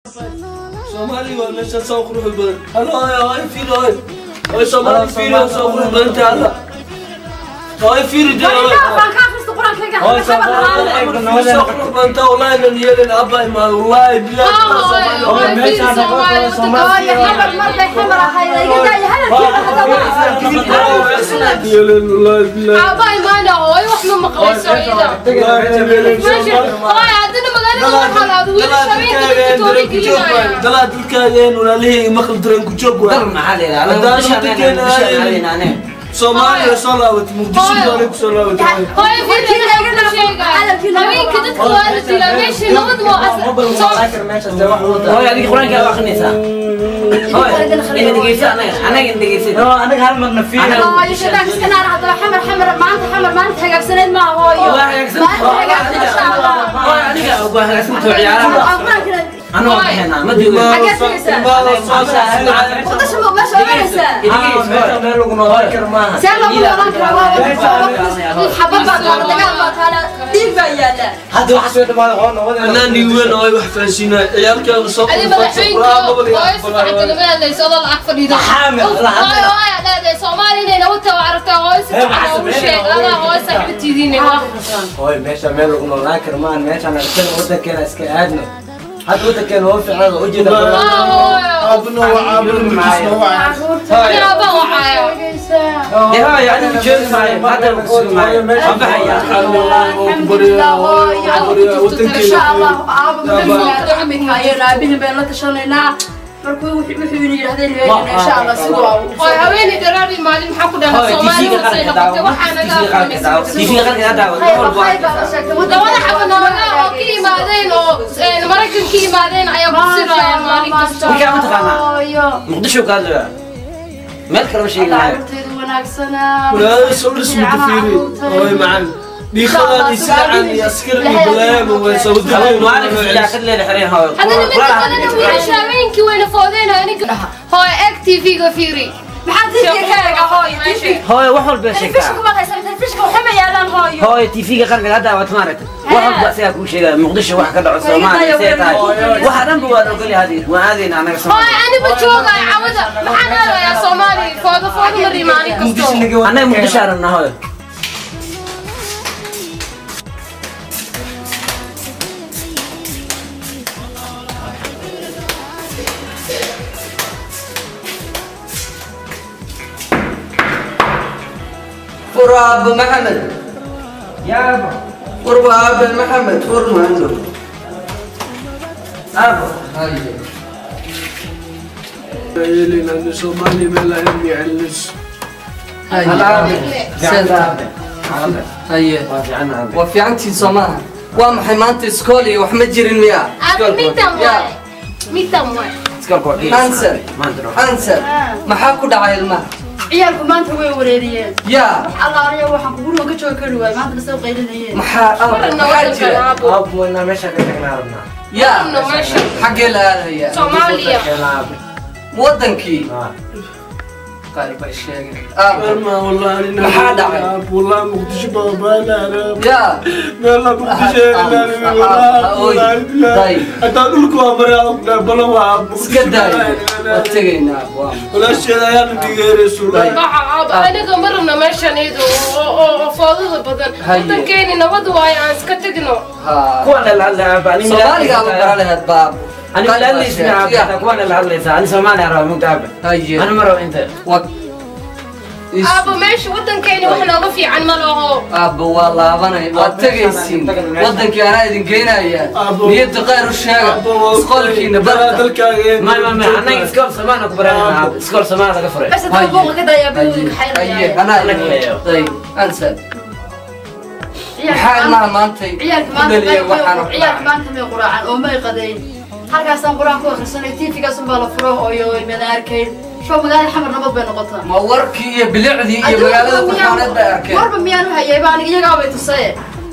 Soomaali waa meesha soo qurux badan. Halo, ay fiiro, ay. Ay Soomaali fiiro soo qurux badan taala. Ay fiiro jaa. Ay Soomaali soo qurux badan taa wallahi lan yeelin abba ma wallahi billahi Soomaali. Yeelin wallahi billahi. Aabba imaana hooyo wax ma maqlayso iyada. Hooyo haddana magaalada waxaa la wiil habeenka dadka toori gelinaya. Dalaa dilkaageen walaalihii maqal dareen ku joog waa. Dar maxaa la yidhahdaa? Anaga Soomaaliya soo laabatay Muqdisho baa ku soo laabatay. Hooyo fiiri habeenka dadka waa la dilaa meeshii nabad waa Hooyo adiga quraanka waa akhrinaysaa. Hooyo ina dhegeysa anaga anaga ina dhegeysa. Anaga hal marna fiir. Hooyo shaydaanka iska naar haddaba xamar xamar maanta xamar maanta hagaagsaneyd maa hooyo. Waa hagaagsan. Maanta hagaagsan insha Allah. Hooyo adiga waa hagaagsan too ciyaaraha. Quraanka Anoo baxayna ma joogo. Xagee tegaysaa? Muqdisho ma meesha oganaysaa? Meesha meel lagu noolaan karo maaha. See loogu noolaan karaa? Waa xabad baa taala, dagaal baa taala, dhiig baa yaala. Hadda waxa soo dhamaaday oo nabad. Anaa nin weyn oo ay wax fahansiinaya ciyaalkaaga soo adi madaxweynka hooyo si fiican kalama hadlayso adoo lacag fadhiida. Hooyo hooyo leedahay Soomaali inay nabad tahay waa aragtaa hooyo si fiican ugu sheeg adaa hooyo saaxiibtidiina waa. Hooyo meesha meel lagu noolaan karo maaha. Meeshaan aragtida wadankeena iska aadno. Hadda wadankeena waa fiicnaada u jeeda. Aabna waa aabna markiisna waa. Ani aabba wacaayo. Dee hooyo adiga joogi maayo. Hadda lagu sugi maayo. Waan baxayaa. Alxamdulilah hooyo. Insha Allah aaba markaan aabihin baynu la tashanaynaa. Markuu wuxuu yidhaahdeen insha Allah sidoo Hooyo haweeney daraari maalin maxaa ku dhahaa Hooyo Soomaali TV-ga hoosay qaranka noqotay daawo. waxaa naga TV-ga qaranka daawo. TV-ga qaranka daawo. Khayr khayr baa la sheegtay labada xabo nabaga oo ka yimaadeen oo Maraykan ka yimaadeen ayaa ku siraya maalin kasta. Ninkaa ma taqaanaa? Hooyo. Muqdisho ka hadlaya. Meel kale ma sheegi maayo. Carruurtaydu wanaagsanaa. Walaalo soo dhismi fiiri. Ooy macaan. Dhiiqadaan iyo silacan iyo askar iyo balaayaba way soo Hooyo maalin kasta jaakad leedahay xereen hooyo. Haddana midda kalena wiilasha habeenkii wayna foodeen aniga. Hooyo eeg TV-ga fiiri. Maxaa TV ka eega hooyo? TV Hooyo wax walba sheegtaa. telefishinka ma haysan, telefishinka waxa ma yaalaan hooyo. Hooyo TV-ga qaranka hadda waad maaragtay. Wax walba asigaa kuu sheegaya Muqdisho wax ka dhaco Soomaaliya see tahay. Waxa dhan ba waan ogolyahay adiga. Waan aadayna anaga Hooyo Soomaaliya. ani ma joogaayo cawada. Maxaan aadayaa Soomaali foodo foodo ma maalin kasto. Annaga Muqdisho aan rabnaa hooyo. Fur Abu Maxamed. Yaabo. Fur Abu Maxamed fur maando. Aabo. Yeelin ana Soomaali meel ahayn yaclis. Haye. Waa fiican aabe. Waa fiicantiin soo maaha. Waa maxay maanta iskool iyo wax ma jirin miyaa? Aabba middan waaye. Middan waaye. Iskoolka waa Answer. Maanta noo. Answer. Maxaa ku dhacay ilmaha? Ciyaalku maanta way wareeriyeen. Yaa. Wax allaaliya waxaan guriga ka joogi kari waayay maanta lasoo qaylinayeen. Maxaa aab Marna maxaa wadankan jira? aabbo. Aab wana meesha ka tagnaa rabnaa. Yaa. Marna meesha Xaggee la aadayaa? Soomaaliya. Wadankii. Ah. Qaar bay sheegeen. Aab. Ma wallahi anina. Maxaa dhacay? Wallahi Muqdisho baa baala. Yaa. Meel Muqdisho wallahi billahi. Hataa dhulku waa maraa balan waa Iska daayo. Waa tegaynaa aab waa. Walaasheeda ayaa dhigeerayso. Waxa aabba aniga ma rabna meeshan iyada oo foodada badan. Haye. Wadankeeni nabad waaye aan iska tagno. Haa. Kuwan la hadlaya aaba. Ani Soomaaliga aaba bara lahayd baab. Ani la hadlaysa aaba. Kuwan la hadlaysa. Ani Soomaaliya rabaa mugta aaba. Haye. Ani ma rabo inta. Waa Aabba meesha wadankeeni wax nooga fiican ma laho. Aabba waa laabanay waa tegaysiin wadankii anaa idin geynaya niyadda khayr u sheega isqoolkiina barta. Ma ma ma anaga iskool Soomaaliya ku baranayna aaba. Iskool Soomaaliya laga furay. Bas haddaba buuqa ka daayaa buu Haye xayraya. anaa ayib answer. Maxaa ilmaha maantay Ciyaalka ku maanta dhaliyay waxaan may ciyaalka maanta may quraacan oo may qadayn. Halkaasaan quraan ku akhrisanay TV-gaas unbaa la furo hooyo mada arkayn. Show magaalada xamar nabad bay noqotaa. Ma warkii iyo bilicdii iyo magaalada qurxooneed bay arkeen. Warba miyaanu hayayba aniga iyagaa bay tusay.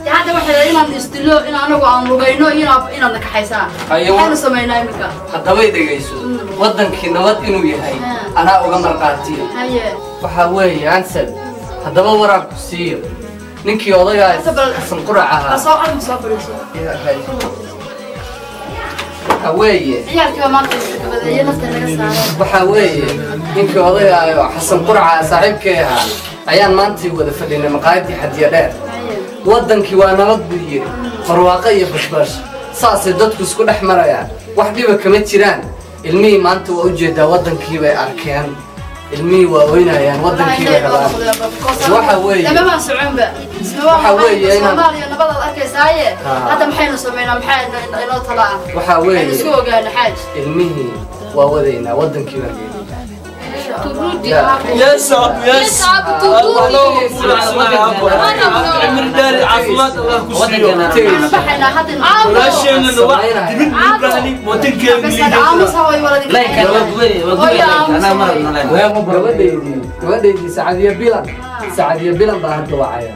Dee hadda waxay leeyihiin inaan isdilo in anagu aan lugayno inaad nakaxaysaan. Haye, Maxaynu samaynaa iminka? Haddabay dhegayso wadankii nabad inuu yahay anaa uga marqaatiya. Haye. Waxaa weeye answer haddaba waraan ku siiyo ninkii odagaa Hadda bal- Xasan Qurac ahaa. Soo arma soo fadhiiso. Ilaahay. Waxa weeye Ciyaalkii baa maanta iska nafta naga saaray. Waxa weeye ninkii odayaayo Xasan Qurca saaxiibkay ahaa ayaan maantii wada fadhinay maqaayadii Xadiya Dheer. Waddankii waa nabad buu yidhi, barwaaqo iyo bashbash, saasay dadku isku dhex marayaan, wax dhiba kama jiraan. Ilmihii maanta waa ujeedaa, waddankii bay arkeen, ilmihii waa oynayaan, waddankii bay rabaan. Waxa weeye Lama baan soconba. Waxa weeye inaan Soomaaliya nabad aad arkaysaaye. Hadda maxaynu sameynaa? Maxay inoo talaa? Waxa Maxaynu weeye isku ogaana xaaj? Ilmihii waa wadaynaa, waddankii baan geynaa. Yes abu, yes. عمر داري عافماد الله كسيو. Waxaan baxaynaa hadda. walaasheena wax dibid u baahni wadankeena. Bas aamus haway wala. Laynkan waa gubanay, waa gubanay anaa ma rabno layn. Gabadhaydii Sacadiya Bilan, Sacadiya Bilan baa hadda wacaya.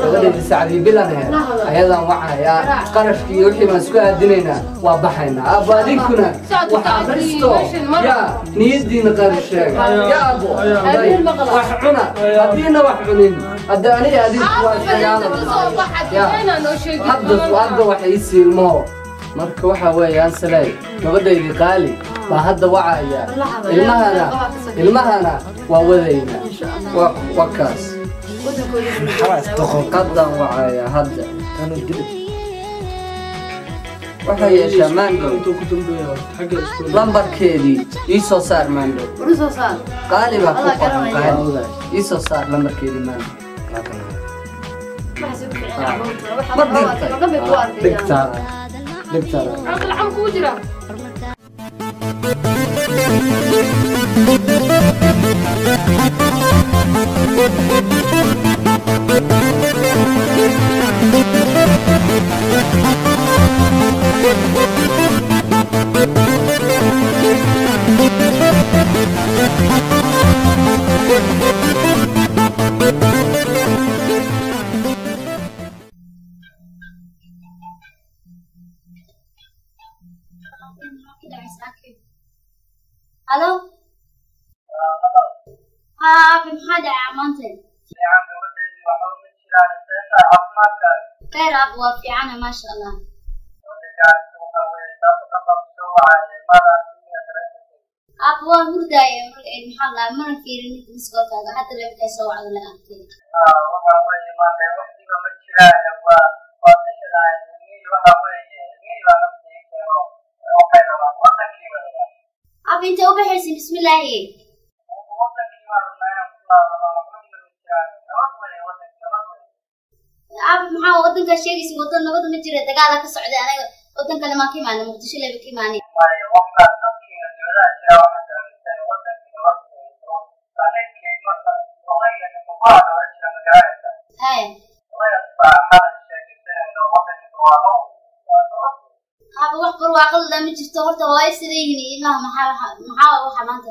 Gabadhaydii Sacadiya Bilan ahayd ayadaan wacayaa, qarashkii iyo wixii baan isku aadinaynaa, waa baxaynaa. Aabbo adinkuna wax akhristo, yaa niyadiina qari sheega, yaa aabbo wax cuna, haddiina wax cunin hadda aniga adinku waa isdagaalanaa. Hadda hadda wax ii siilmaho. Marka waxa weeye ansaley, gabadhaydii qaali baa hadda wacaya, ilmahana waa wadaynaa, waa kaas haddaan wacaya. Hadda waxay yeeshaa maandhow lambarkeedii ii soo saar, maandhow Uru soo saar. Qaali baa ku qoran, qaali ii soo saar lambarkeedii maandhow. Waxaas ugu fiican carruurta. Waxa Ma la dhigtay? dhan bay ku arkayaan. Dhigtaada, dhigtaada. Lacag kugu jira. Halo? Haa, maxaa dhacay maanta? Khayr aab, waa fiicana, maasha Allah. Aab, waa hurdaaye, maxaa la mana fiirin miskoolkaaga, hadda leebkay soo wacda la arkay. Aab, intee u baxaysin? Bismillaahi. Aab, maxaa wadankaa sheegaysa? Wadan nabada ma jira, dagaala ka socda. Anaga wadan kale maan ka imaanay, Muqdisho leba ka imaanay. Haya. Aab, wax barwaaqada ma jirto horta. Hooyo sida yihiin iyo ilmaha? Maxaa waxa maanta?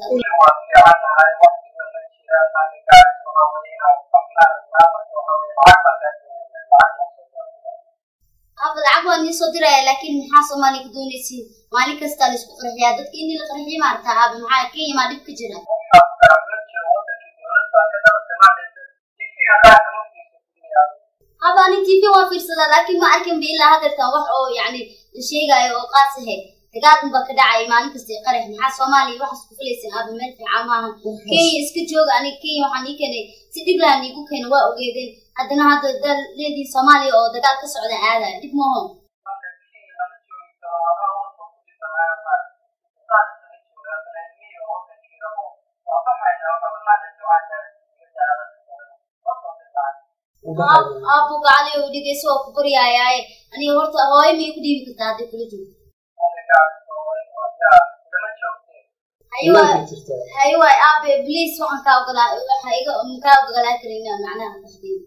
Aab, lacag waan nii soo diraya, laakiin maxaa Soomaaliya ku doonaysiin? Maalin kastaa la isku qarxiyaa dadka, in la qarxiyo maarata. Aab, maxaa Kenya maa dhib ka jira? Aab, ani TV waan fiirsadaa, laakiin ma arkin ba ilaa hadeertan wax oo yacni la sheegaayo oo qaas ahe. Dagaal unbaa ka dhacaya maalin kasta iyo qarax. Maxaa Soomaaliya waxaas ku filaysan? Aaba, meel fiican maahan, Kenya iska jooga. Aniga Kenya waxaan ii keenay si dhib lahan iigu keenay, waa ogeedeen. Haddana hadda dal leediin Soomaaliya oo dagaal ka socda aadaya, dhib maaho. Aabbo gacali oo dhegeyso, waa ku baryayaaye. Aniga horta hooyo ma igu dhiibi kartaa hadday kula joogto? Haye waay aabe, please, waxaan kaa ogolaa, waxa iga kaa ogolaa karayna macnaha dhexdeeda.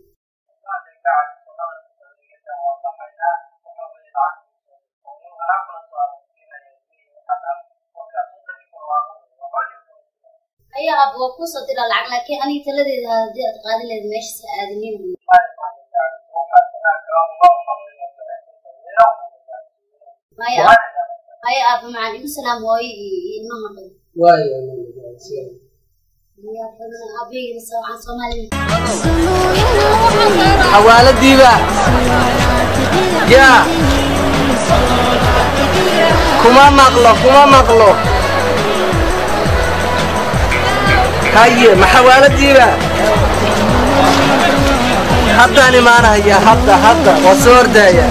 Haye aabbo, waa kuusoo diraa lacag, laakiin aniga taladeeda haddii aad qaadan lahayd meesha sa aadanin. Maya, haye aabbo macaan, igu salaam hooyo iyo ilmaha qabo. Waayo. Yaa badan aabbahayga waxaan Soomaaliya. Xawaaladiiba yaa. Kuma maqlo, kuma maqlo. Haye, ma xawaaladiiba? Haddaan imaanaya, hadda hadda waa soo ordaya.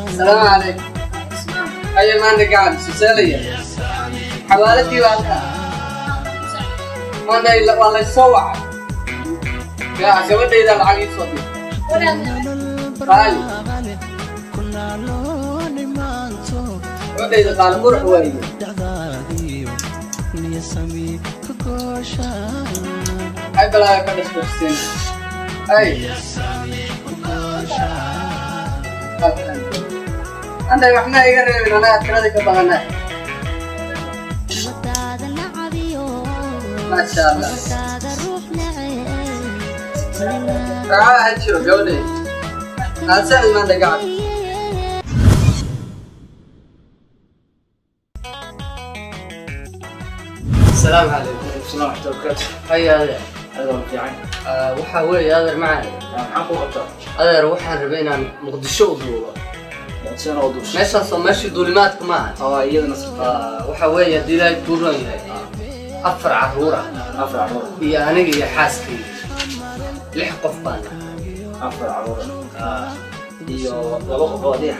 Asalaamu calaykum. Haye, maanta gacan suseelaya. Xawaaladii baa halkaa. Maanta waa laysoo wacay. Yaa gabadhayda lacag ii soo dir. Qaali. Gabadhayda qaali qurux waaye. Ay balaayo ka dhasbaseen. Ay. Anday waxna iga reebin, anaga tirada ka badanaa. Maasha Allah. Raaca ha jiro gabadhay. Aan sacid maanta gacan. السلام عليكم. السلام ورحمة الله وبركاته. هيا adeer. هذا هو fiican. Waxaa weeye adeer macaan. Maxaan kuu qabtaa? Adeer, waxaan rabay inaan Muqdisho u duulo. Muqdishona oo duusho. Meeshaas oo meeshii duulimaadka maaha. Oo iyadana sirta. Waxaa weeye haddii Ilaahay kuu roon yahay 4 carruur ah. 4 carruur. Iyo aniga iyo xaaskayga. 6 qof baan. 4 carruur. Iyo 2 qof oo adiga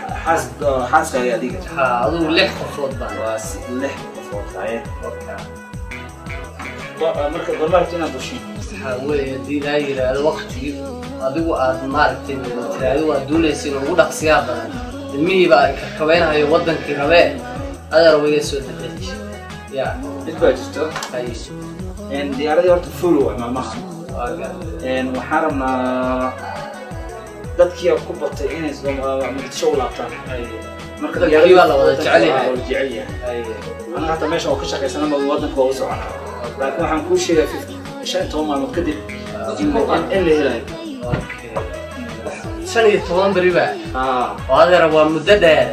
xaaskaaga adiga. Ha, adigu 6 qofood baan. Waa 6 qofood haye. Marka goorma inaad duushin? Waxaa weeye haddii Ilaahay yidhaahdo waqtigii adigu aad maaragtay tiraahdo waad duulaysiin ugu dhaqsiyaa badan. Ilmihii baa karkabeynhayo wadankii rabee. Adeer wayga soo dedeji. Ya. Mid baa jirto. Haye. Diyaaradii horta full waay maalmaha. Waxaan rabnaa dadkii ku batay inay Muqdisho u laabtaan. Marka Dadkii waa la wada jecel yahay. Waa la jecel yahay. Anaga hataa meesha oo ka shaqaysanaba wadanka waa u soconaa. Laakiin waxaan kuu sheegaa 15 maalmood kadib in la helayo. 15 beri baa. Oo adeer waa muddo dheer.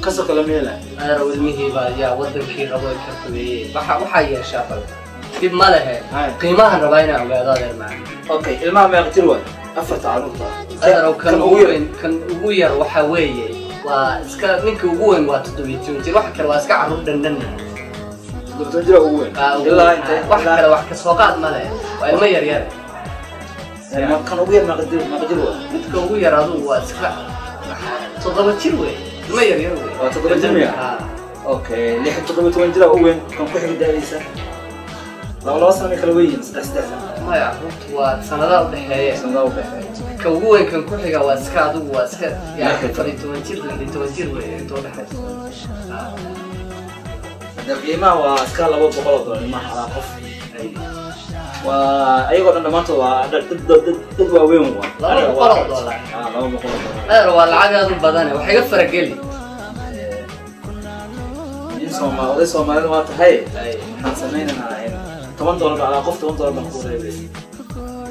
Kasoo kale ma helayo. Adeer ilmihii baa yaa wadankii rabo ay karkabeeyeen. Waxaa yeeshaa bal. Dib ma lehe. Qiimahan rabaa inaan ogaado adeer macaan. Okay, ilmaha meeqa jir waay? 4 carruurta. Adeer kan ugu weyn, kan ugu yar waxaa weeye waa iska ninka ugu weyn waa 17 jir. Wax kale waa iska carruur dhandhan. 17 jir ugu weyn. Ilaa intee? Wax kale wax ka soo qaad ma lehe. Waa ilmo yar yar. Kan ugu yar meeqa jir waay? Midka ugu yar adigu waa iska 7 jir weey. Ilmo yar yar weey. Waa 7 jir miya? Okay, 6 17 jir ugu weyn kan ku xiga da'diisa. 2 sano kala weyn, 3 sano. Maya, carruurtu waa sanadaha u dhexeeya. Sanadaha u dhexeeya. Ka ugu weyn kan ku xiga waa iska adigu waa iska yaa 14 jir, 16 jir weey inta u dhexeysa. Hadda qiimaha waa iska $200 ilmaha halaa qof. Waa ayagoo dhan dhammaantood waa dad waaweyn waa. $200. $200. Adeer waa lacag aad u badan, wax iga farageli. Nin Soomaali, oday Soomaalida waa tahay. Waxaan sameynaynaa $10 alaa qof $10 baan ku reebay.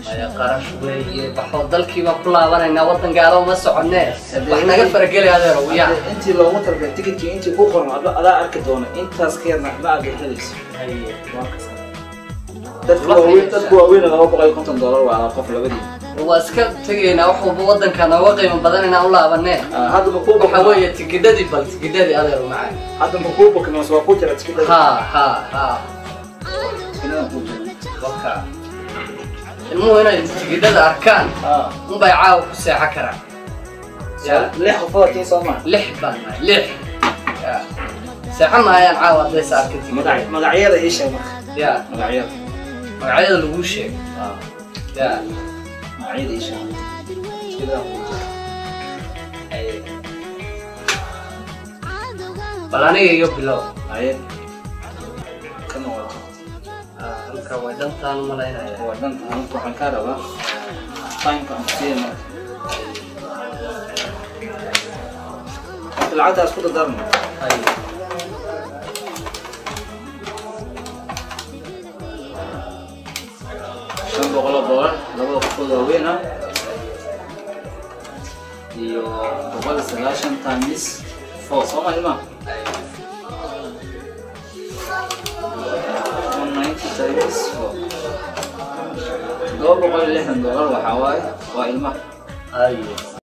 Maya qarash weeye, baxoo dalkii baan ku laabanaynaa, waddan gaalo uma soconee. Wax naga farageli adeer, yaa. Intii loogu talagalay tikidkii intii ku qoran adaa arki doona, intaas ka yarna ma aad helayso. Waa kasaa. Dadku waaweyn $250 waa alaa qof labadii. Waa iska tegaynaa wax walba waddanka nooga qiimo badan inaan u laabanee. Hadda ma kuu Waxaa weeye tikidhadii bal tikidhadii adeer macaan. Hadda ma kuu bukin waa ku jira tikidhadii. Ha ha ha. Tikidhada ku jira. Waka. Ilmuhu inay tikidhada arkaan unbay caawa ku seexan karaan. 6 qofood tiin soo maa? 6 baan nahay, 6. Seexan maayaan caawa hadday sa arkin tikidhada. Magacyada ii sheeg marka. Ya. Magacyada. Magacyada laguu sheeg. Ya. Magacyada ii sheeg. Tikidhada ku jira. Bal aniga iga bilow. Haye. Kan waa Halka way dhantaan u malaynaya. Waa dhantaan, marka waxaan kaa rabaa time-ka aan ku siiyay marka. Horta lacagtaas ku dardarno. Haye. $500 labada qofood waaweyn ah iyo 190 times 4 soo ma ilmaha? 190 times 4. $260 waxaa waaye waa ilmaha. Aye.